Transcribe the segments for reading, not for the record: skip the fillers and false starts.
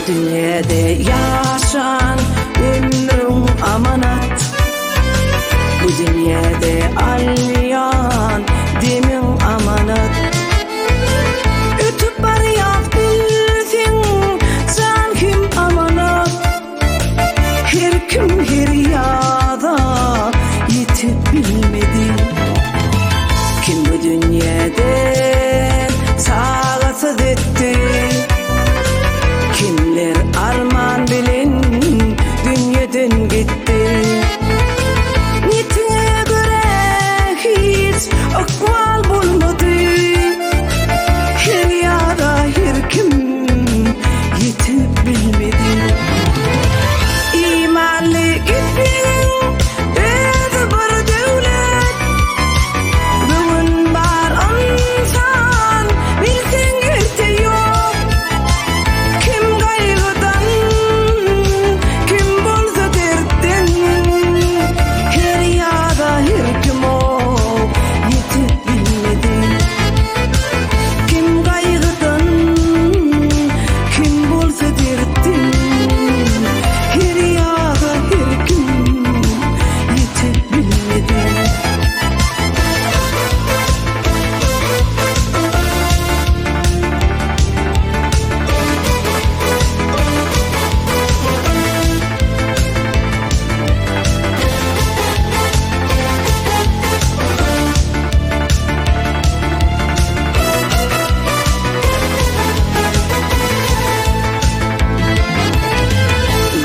dünýäde ýaşan ömrüň amanat. Bu dünýäde alýan demiň amanat. Ötüp barýas bilseň, jan hem amanat. Her kim her ýaza ýetip bilmedi. Kim bu dünýäden çagasyz ötdi. Kimler arman bilen dünýeden gitdi. Netiňe görä hiç ykbal bolmady. Her ýaza her kim ýetip bilmedi. Imanly gitmegiň özi bir döwlet. Bu gün bar ynsan, bilseň erte ýok. Kim gaýgydan, kim bolsa dertden. Her ýaza her kim ok ýetip bilmedi. Kim gaýgydan, kim bolsa dertden, Her ýaza her kim ýetip bilmedi.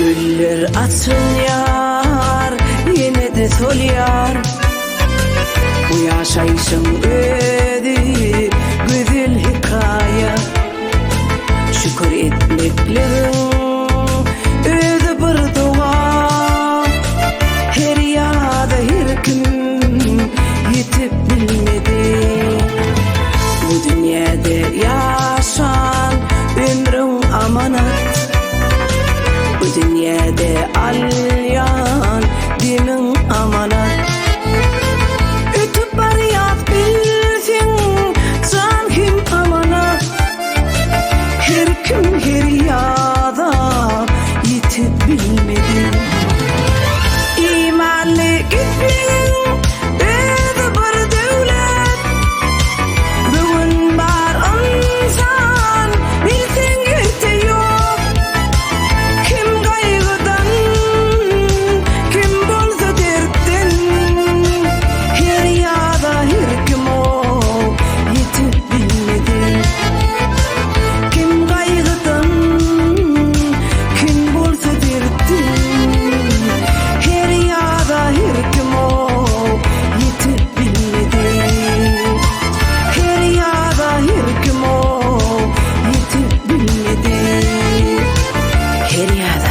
Güller açylýar, ýene-de solýar. Bu ýaşaýşyň özi gözel hekaýa. Şükür etmekligiň özi bir doga. Her ýada her kim ýetip bilmedi. Bu dünýäde ýaşan ömrüň amanat. Bu dünýäde alýan demiň amanat. Ötüp barýas bilseň, jan hem amanat. Her kim her ýaza ýetip bilmedi. Imanly gitmegiň özi bir döwlet. Bu gün bar ynsan, bilseň erte ýok. Kim gaýgydan, kim bolsa dertden. Her ýaza her kim ok ýetip bilmedi. Kim gaýgydan, kim bolsa dertden. Her ýaza her kim ok ýetip bilmedi. Her ýaza her kim ok ýetip bilmedi. Her ýaza.